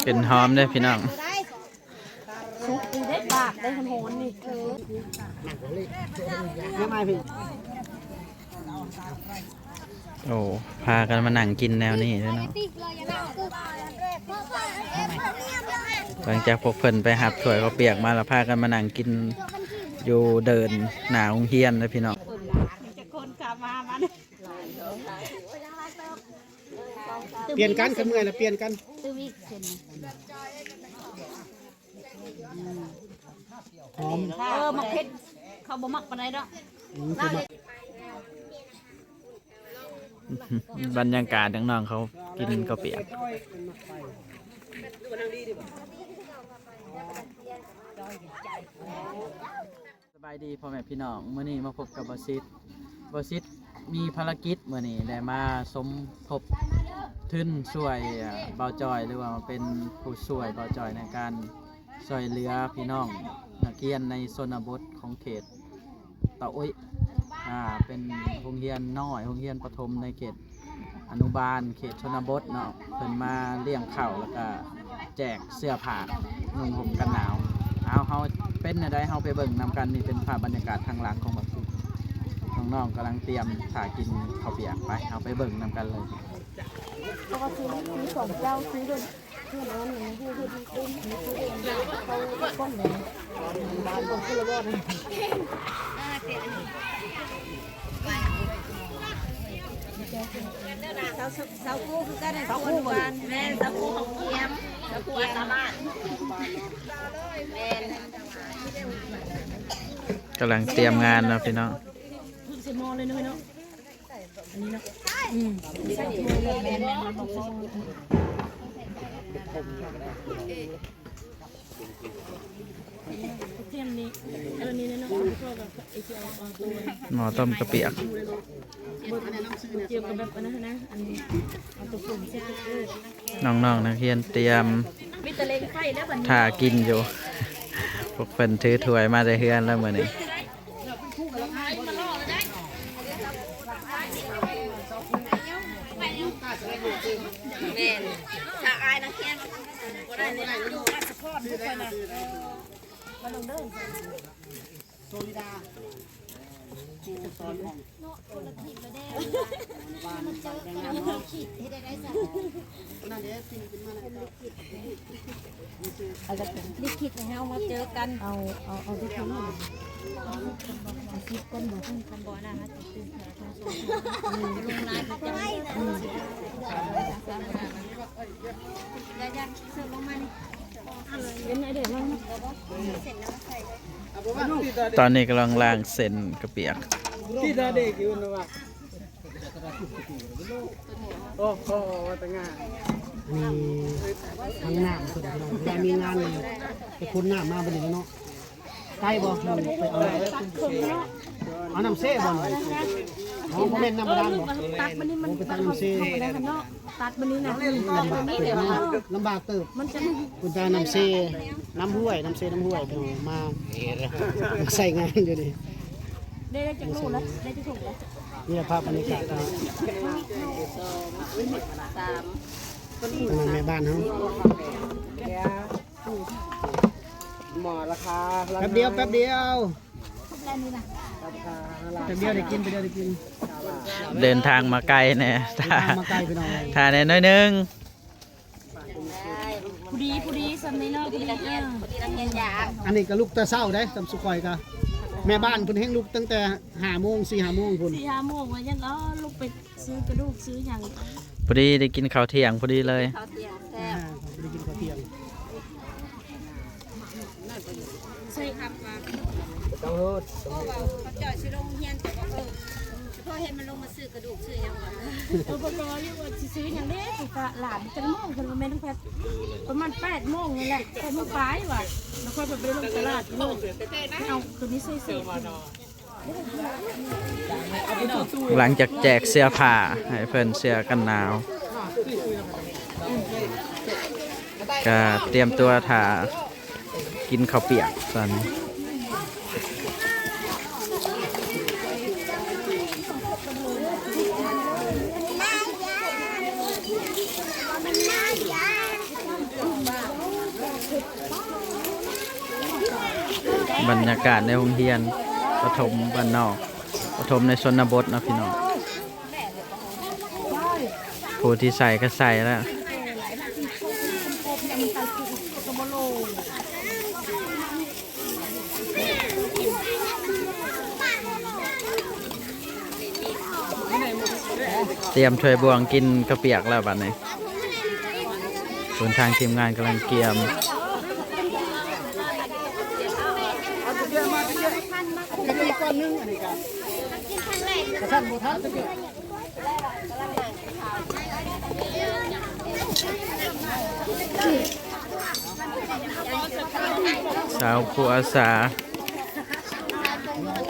ເປັນຫອມເດ້ພີ່ນ້ອງ. ສຸກຢູ່ເດ້ ປາກໄດ້ຮ້ອນໆນີ້. ໂອ້ ພາກັນມານັ່ງກິນແນວນີ້ເດ້ເນາະ. ຫຼັງຈາກພວກເພິ່ນໄປຮັບຖ້ວຍເຂົ້າປຽກມາແລ້ວ ພາກັນມານັ່ງກິນຢູ່ເດີ່ນໜ້າໂຮງຮຽນເດ້ພີ່ນ້ອງ. ຈັກຄົນກະມາມາ ປ່ຽນກັນ ຄັນເມື່ອຍລະປ່ຽນກັນ. ຫອມ ເອີ ໝາກເຜັດ ເຂົາບໍ່ມັກປານໃດດອກ. ອືມ ຄືໝາກ ບັນຍາກາດນ້ອງໆເຂົາກິນເຂົ້າປຽກ. ສະບາຍດີພໍ່ແມ່ພີ່ນ້ອງ, ມື້ນີ້ມາພົບກັບບ່າວຊິດ. ບ່າວຊິດມີພາລະກິດມື້ນີ້ ໄດ້ມາສົມທົບທຶນຊ່ວຍ ເອີ ບ່າວຈ່ອຍ ຫຼືວ່າມາເປັນຜູ້ຊ່ວຍບ່າວຈ່ອຍໃນການຊ່ວຍເຫຼືອພີ່ນ້ອງນັກຮຽນໃນຊົນນະບົດຂອງເຂດຕາໂອ້ຍ ອ່າ ເປັນໂຮງຮຽນນ້ອຍ ໂຮງຮຽນປະຖົມໃນເຂດ ອະນຸບານເຂດຊົນນະບົດເນາະ, ເພິ່ນມາລ້ຽງເຂົ້າ ແລ້ວກະແຈກເສື້ອຜ້ານຸ່ງຫົ່ມກັນໜາວ. ເອົາ ເຮົາເປັນແນວໃດ ເຮົາໄປເບິ່ງນຳກັນ. ນີ້ເປັນພາບບັນຍາກາດທາງຫຼັງຂອງບັກສຸກ, ນ້ອງໆກຳລັງຕຽມຖ້າກິນເຂົ້າປຽກ. ໄປ ເຮົາໄປເບິ່ງນຳກັນເລີຍ. ເພາະວ່າຊື້ ຊື້ສອງເຈົ້າ ຊື້ເດີ່ນ ກຳລັງຕຽມງານເນາະພີ່ນ້ອງ. ໝໍ້ຕົ້ມເຂົ້າປຽກ. ນ້ອງໆນັກຮຽນຕຽມຖ້າກິນຢູ່. ພວກເພິ່ນຖືຖ້ວຍມາແຕ່ເຮືອນແລ້ວມື້ນີ້. ລິຂິດໃຫ້ເຮົາມາເຈີກັນ. ເອົາ ເອົາ ເອົາ ເອົາສິບກ່ອນບໍ່? ຄັນບໍ່ນະ ເຮົາຈະຕື່ມເທື່ອສອງສາມ ລົງລາຍປະຈຳ. ຕອນນີ້ກຳລັງລ້າງເສັ້ນເຂົ້າປຽກ. ໂອ້ໂຫ ວ່າແຕ່ງານ ມີທັງນ້ຳເພິ່ນ ເວລາມີງານນີ້ໄປຂົນນ້ຳມາບັດນີ້ເນາະ. ໄກບໍ່? ໄປເອົາ ເອົານ້ຳເຊບໍ່ນີ້? ອໍ ບໍ່ແມ່ນນ້ຳບາດານບໍ່? ຕັກບັດນີ້ມັນ ໂອ້ ໄປຕັກນ້ຳເຊເນາະ. ຕັກບັດນີ້ນະ ລຳບາກເຕີບເນາະ ລຳບາກເຕີບ. ມັນຈະ ເພິ່ນໄປເອົານ້ຳເຊ ນ້ຳຫ້ວຍ ນ້ຳເຊ ນ້ຳຫ້ວຍ ເພິ່ນມາ ມາໃຊ້ງານຢູ່ນີ້. ໄດ້ຈັກໂລລະ? ໄດ້ຈັກຖົງລະ? ນີ້ລະພາບບັນຍາກາດເນາະ. ສອງ ສາມ ອັນນັ້ນແມ່ບ້ານເຮົາ. ໝໍລະຄາ ແປັບດຽວ ແປັບດຽວ ແປັບດຽວໄດ້ກິນ ແປັບດຽວໄດ້ກິນ. ເດີນທາງມາໄກແດ່ ເດີນທາງມາໄກພີ່ນ້ອງເອີຍ. ຖ້າແດ່ໜ້ອຍໜຶ່ງ. ພໍດີ ພໍດີ ສ່ຳນີ້ເນາະ ພໍດີ ເອີ ອັນນີ້ກໍລຸກແຕ່ເຊົ້າເດ້ ສ່ຳສຸຂ້ອຍກໍ ແມ່ບ້ານເພິ່ນແຮ່ງລຸກຕັ້ງແຕ່ຫ້າໂມງ ສີ່ຫ້າໂມງພຸ້ນ ສີ່ຫ້າໂມງວ່າຍັງ ເອີ ລຸກໄປ ຊື້ກະດູກຊື້ຫຍັງ. ພໍດີໄດ້ກິນເຂົ້າທ່ຽງພໍດີເລີຍ. ເຂົ້າທ່ຽງແຊບ ອ່າ ພໍດີກິນເຂົ້າທ່ຽງ. ໃສ່ຄຳວ່າ ຕ້ອງໂທດ ເພາະວ່າເຂົາເຈົ້າຊິລົງຮຽນ ແຕ່ວ່າ ເອີ ພໍເຫັນມັນລົງມາຊື້ກະດູກຊື້ຫຍັງວ່າ ເອີ ບໍ່ກໍຢູ່ວ່າຊິຊື້ຫຍັງເດ້ ຄືກະຫຼານຈັກໂມງ ເພິ່ນວ່າແມ່ນ້ອງແພັດ ປະມານແປດໂມງນີ້ແຫຼະ ແປດໂມງປາຍວ່າ ແລ້ວຂ້ອຍໄປລົງຕະຫຼາດເລີຍ ເອົາໂຕນີ້ໃສ່ເສດ. ຫຼັງຈາກແຈກເສື້ອຜ້າໃຫ້ເພິ່ນ ເສື້ອກັນໜາວ ກະຕຽມຕົວຖ້າກິນເຂົ້າປຽກຕອນນີ້. ບັນຍາກາດໃນໂຮງຮຽນປະຖົມບ້ານນອກ ປະຖົມໃນຊົນນະບົດເນາະພີ່ນ້ອງ. ຜູ້ທີ່ໃສ່ກໍໃສ່ແລ້ວ. ຕຽມຖ້ວຍບ່ວງກິນເຂົ້າປຽກແລ້ວບັດນີ້. ສ່ວນທາງທີມງານກຳລັງກຽມ. ສາວຜູ້ອາສາ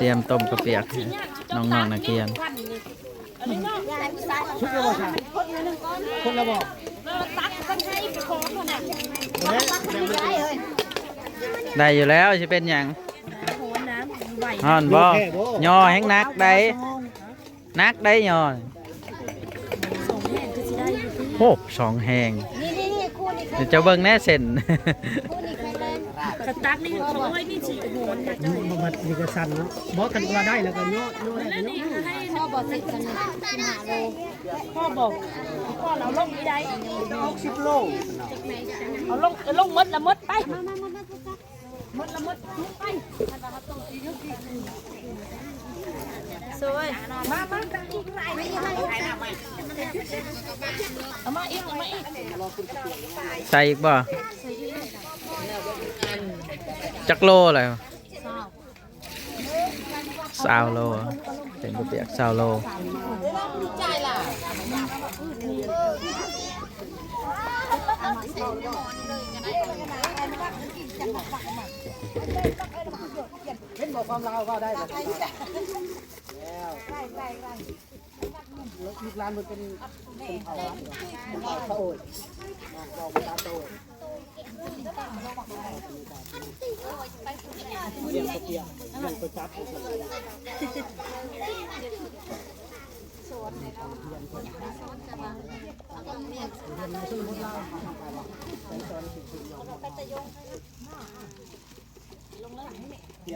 ຕຽມຕົ້ມເຂົ້າປຽກໃຫ້ນ້ອງໆນັກຮຽນ. ສຸກແລ້ວບໍ່ຊະ? ຄົນລະບໍ່? ໄດ້ຢູ່ແລ້ວ ຊິເປັນຫຍັງ? ຮ້ອນບໍ່? ຍໍແຮງໜັກໃດ໋. ໜັກໄດ໋ຍໍ. ໂອ້ ສອງແຮງ. ເຈົ້າເບິ່ງແດ່ເສັ້ນ. ຄັນຕັກນີ້ ໂອ້ຍ ນີ້ຊິໂຫນນະ. ບໍ່ມັດນີ້ກໍສັ່ນເນາະ. ບໍ່ ຄັນວ່າໄດ້ແລ້ວກໍຍໍ ຍໍໄດ້ກໍຍໍ. ພໍບໍ່ສິບ ສິບຫ້າໂລ. ພໍບໍ່? ພໍແລ້ວ ເອົາລົງນີ້ໄດ້ ຫົກສິບໂລ. ເອົາລົງ ເອົາລົງໝົດລະໝົດໄປ. ໃສ່ອີກບໍ່? ຈັກໂລແລ້ວ? ຊາວໂລ ເປັນເປັນປຽກຊາວໂລ. ເຫັນບໍ່ ຄວາມລາວເວົ້າໄດ້ບໍ່? ແລ້ວ ລູກຫຼານເພິ່ນເປັນ ເປັນເຜົ່າ ເຜົ່າຕະໂອຍ ເວົ້າພາສາຕະໂອຍ.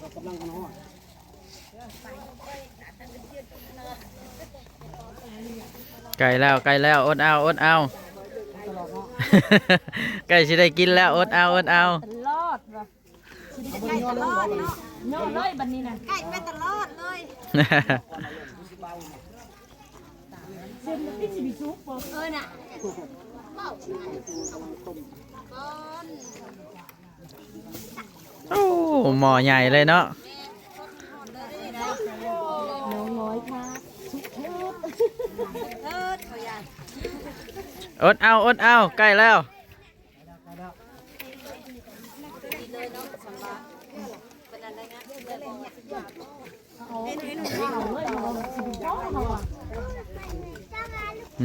ກະກຳລັງ ໃກ້ແລ້ວ ໃກ້ແລ້ວ ອົດເອົາ ອົດເອົາ ໃກ້ຊິໄດ້ກິນແລ້ວ ອົດເອົາ ອົດເອົາ ຕະຫຼອດວ່າ ໃກ້ຕະຫຼອດເນາະ ຍ້ອນເລີຍບັດນີ້ນະ ໃກ້ໄປຕະຫຼອດເລີຍ ເອີນະ. ໂອ້ ໝໍ້ໃຫຍ່ເລີຍເນາະ ນ້ອງນ້ອຍພາສຸກເທີດ ອົດເອົາ ອົດເອົາ ໃກ້ແລ້ວ.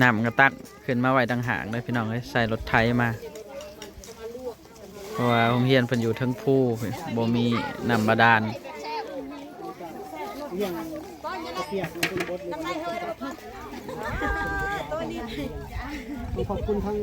ນ້ຳກໍຕັກຂຶ້ນມາໄວ້ຕ່າງຫາກເດີພີ່ນ້ອງເອີຍ ໃສ່ລົດໄຖມາ ເພາະວ່າໂຮງຮຽນເພິ່ນຢູ່ເທິງພູ ບໍ່ມີນ້ຳບາດານ. ຂອບຄຸນທາງ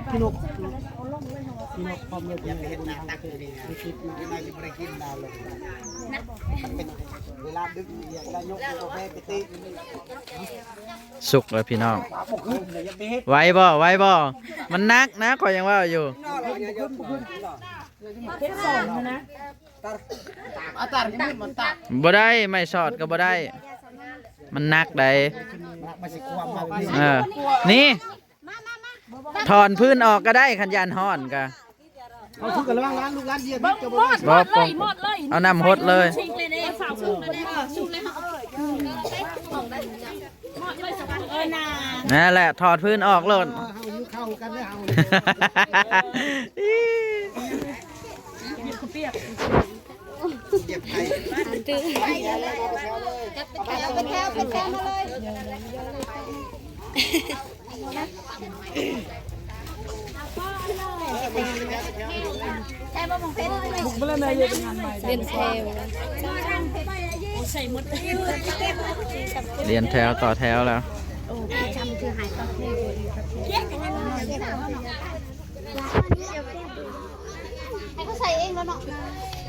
ພີ່ນົກ ພີ່ນົກພ້ອມດ້ວຍຜູ້ໃຫຍ່ບຸນທາງເຂດ ສຸກແລ້ວພີ່ນ້ອງ ໄຫວບໍ່ ໄຫວບໍ່ ມັນໜັກນະ ຂ້ອຍຍັງເວົ້າຢູ່ ເຮັດສອງນະ ບໍ່ໄດ້ ໄມ້ສອດກໍບໍ່ໄດ້ ມັນໜັກໃດ໋ ເອີ ນີ້ ຖອນພື້ນອອກກໍໄດ້ ຄັນຢ້ານຮ້ອນກໍ ເອົາ ທຸກກັນລະວັງ ຫຼານ ລູກຫຼານ ເຢຍ ເບິ່ງ ເຈົ້າບໍ່ ໝົດເລີຍ ໝົດເລີຍ ເອົານ້ຳຫົດເລີຍ ນັ້ນແຫຼະ ຖອດພື້ນອອກໂລດ ເຮົາຫິວເຂົ້າກັນເດີເຮົາ ເປັນແຖວ ເປັນແຖວ ເປັນແຖວມາເລີຍ. ລຽນແຖວ ລຽນແຖວ ຕໍ່ແຖວແລ້ວ ໃຫ້ເຂົາໃສ່ເອງແລ້ວເນາະ.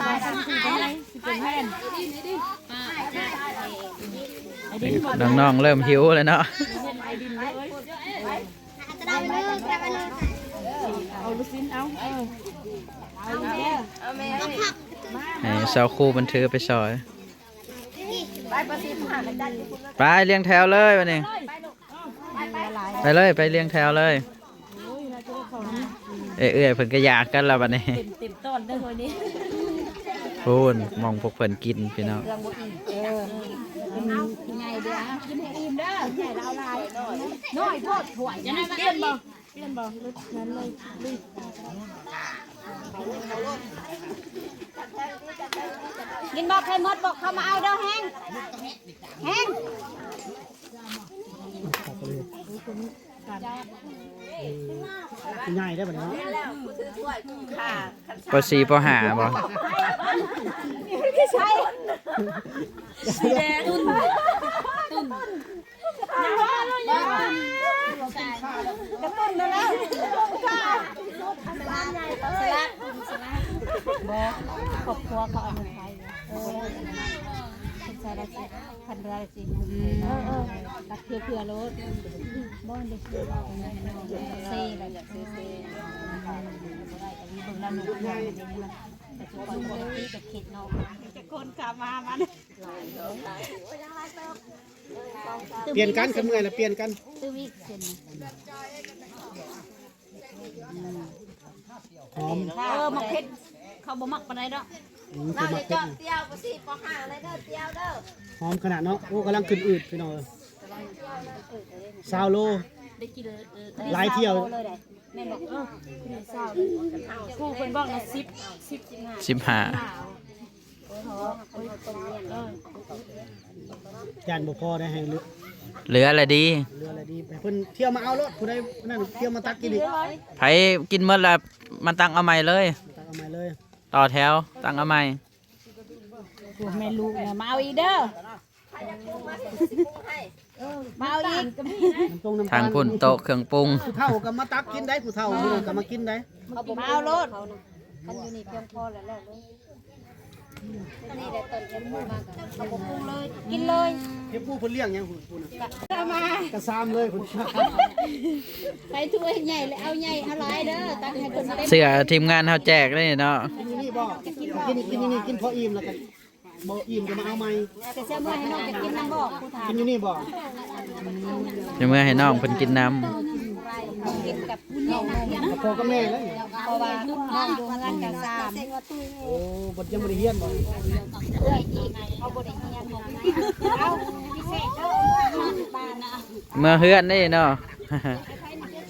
ນ້ອງໆເລີ່ມຫິວແລ້ວເນາະ. ເອົາລູກຊິ້ນ ເອົາ ເອີ ເອົາແມ່ ເອົາແມ່ ໃຫ້ຊາວຄູເພິ່ນຖືໄປຊ່ອຍ. ໄປລຽງແຖວເລີຍບັດນີ້ ໄປເລີຍ ໄປລຽງແຖວເລີຍ. ເອື້ອຍໆເພິ່ນກໍຢາກກັນລະບັດນີ້ ເຕັມໆຕອນເດີເຮີ້ຍນີ້. ພຸ້ນ ໝ່ອງພວກເພິ່ນກິນພີ່ນ້ອງ. ເຄື່ອງບໍ່ອີກ ເອີ ກິນໃຫຍ່ເດີ ກິນໃຫ້ອີ່ມເດີ ໃຫຍ່ລະເອົາຫຼາຍ ນ້ອຍໂພດຖ້ວຍ ປ່ຽນບໍ່? ກິນບໍ່ ໃຜໝົດບອກເຂົາມາເອົາເດີ ແຮງ ແຮງ. ໃຫຍ່ໄດ້ບັດນີ້ເນາະ ປ.ສີ່ ປ.ຫ້າ ບໍ່? ສີແດງ ຕຸ້ນ ຕຸ້ນ ບໍ່ ຄອບຄົວເຂົາເອົາມາຂາຍ ເອີ ເປັນຊາວລາວ ພັນລາວຊິ ເອີ ເອີ ຕັກເຜື່ອໆໂລດ ບໍ່ໄດ້ເຊື່ອວ່າເປັນເຊແບບເຊ ເບິ່ງແລ້ວໜຸ່ມງາມ ແຕ່ສຸກຄົນບໍ່ໄດ້ຕິດແຕ່ເຂດນອກ ແຕ່ຄົນກະມາມັນ ປ່ຽນກັນ ຄັນເມື່ອຍລະປ່ຽນກັນ ຕື່ມອີກເສັ້ນ ຫອມ ເອີ ໝາກເຜັດ ເຂົາບໍ່ມັກປານໃດດອກ ອືມ ເຂົາມັກເຜັດ ໜ້າຈອມຕຽວ ປ.ສີ່ ປ.ຫ້າ ເລີຍເດີ ຕຽວເດີ ຫອມຂະໜາດເນາະ. ໂອ້ ກຳລັງຂຶ້ນອືດພີ່ນ້ອງເອີຍ ຊາວໂລ ໄດ້ກິນ ເອີ ຫຼາຍຖ້ຽວ ຊາວໂລເລີຍໄດ໋ ແມ່ນບໍ່? ເອີ ຊາວໂລ ຄູເພິ່ນບອກນະ ສິບ ສິບ ສິບຫ້າ ເອີ ຢ້ານບໍ່ພໍໄດ້ ໃຫ້ເຫຼືອ ເຫຼືອລະດີ ເຫຼືອລະດີ ໃຫ້ເພິ່ນທ່ຽວມາເອົາໂລດ ຜູ້ໃດນັ້ນທ່ຽວມາຕັກກິນອີກ ໃຜກິນໝົດລະມາຕັກເອົາໃໝ່ເລີຍ ຕັກເອົາໃໝ່ເລີຍ ຕໍ່ແຖວຕັກເອົາໃໝ່. ພວກແມ່ລູກນີ້ມາເອົາອີກເດີ ມາເອົາອີກ ທາງພຸ້ນໂຕະເຄື່ອງປຸງ ຜູ້ເຖົ້າກໍມາຕັກກິນໄດ໋ ຜູ້ເຖົ້າ ເອີ ຜູ້ນ້ອຍກໍມາກິນໄດ໋ ມາເອົາໂລດ ຄັນຢູ່ນີ້ພຽງພໍແລ້ວ ແລ້ວເລີຍ ນີ້ແຫຼະ ຕອນເອັມໝູມາກໍເອົາບໍ່ປຸງເລີຍ ກິນເລີຍ ເອັມໝູເພິ່ນລ້ຽງຫຍັງພຸ້ນ ເອົາມາກະຊາມເລີຍພຸ້ນ ໃສ່ຖ້ວຍໃຫຍ່ ແລ້ວເອົາໃຫຍ່ເອົາຫຼາຍເດີ ຕັກໃຫ້ເພິ່ນເຕັມ ເສື້ອທີມງານເຮົາແຈກເດ້ເນາະ ກິນຢູ່ນີ້ບໍ່? ກິນ ກິນຢູ່ນີ້ ກິນພໍອີ່ມແລ້ວກໍ ບໍ່ອີ່ມກໍມາເອົາໃໝ່ ແຕ່ເສຍເມືອໃຫ້ນ້ອງຈະກິນນຳບໍ່ ຜູ້ຖາມ ກິນຢູ່ນີ້ບໍ່? ເສຍເມືອໃຫ້ນ້ອງເພິ່ນກິນນຳ ກິນກັບນ້ອງ ກັບພໍ່ກັບແມ່ເລີຍ ເພາະວ່ານ້ອງຢູ່ເຮືອນກັນສາມ ໂອ້ ບໍ່ ຍັງບໍ່ໄດ້ຮຽນບໍ່? ເອື້ອຍອີກ ເຂົາບໍ່ໄດ້ຮຽນ ເອົາ ພິເສດເດີ ເມືອເຮືອນເດ້ເນາະ.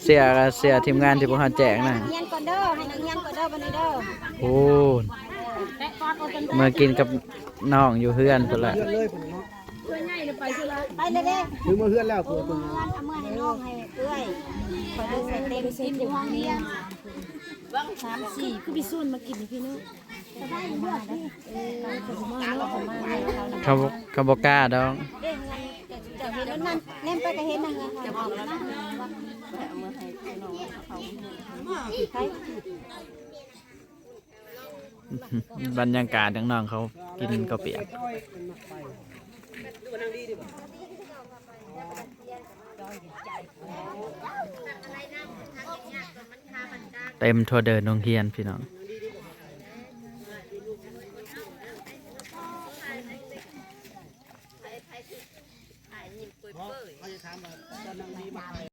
ເສື້ອ ເສື້ອທີມງານທີ່ພວກເຮົາແຈກນະ ຮຽນກ່ອນເດີ ໃຫ້ນັກຮຽນກ່ອນເດີ ບັດນີ້ເດີ ໂອ້ ເມືອກິນກັບນ້ອງຢູ່ເຮືອນພຸ້ນລະ ໄປເລີຍເດ້ ຄືເມືອເຮືອນແລ້ວ ເອົາເມືອໃຫ້ນ້ອງໃຫ້ເອື້ອຍ ຂ້ອຍເລີຍໃສ່ເຕັມກິນຢູ່ຫ້ອງນີ້ ສາມສີ່ ຄືໄປຊວນມາກິນພີ່ນ້ອງ. ເຂົາ ເຂົາບໍ່ກ້າດອກ ເຈົ້າເຫັນນັ້ນ ແນມໄປກໍເຫັນນະ ເຮືອນເຂົາ ບັນຍາກາດ ນ້ອງໆເຂົາກິນເຂົ້າປຽກ. ເຕັມທົ່ວເດີ່ນໂຮງຮຽນພີ່ນ້ອງ. ເຮົາຈະຖາມວ່າຕອນນັ້ນມີບໍ່?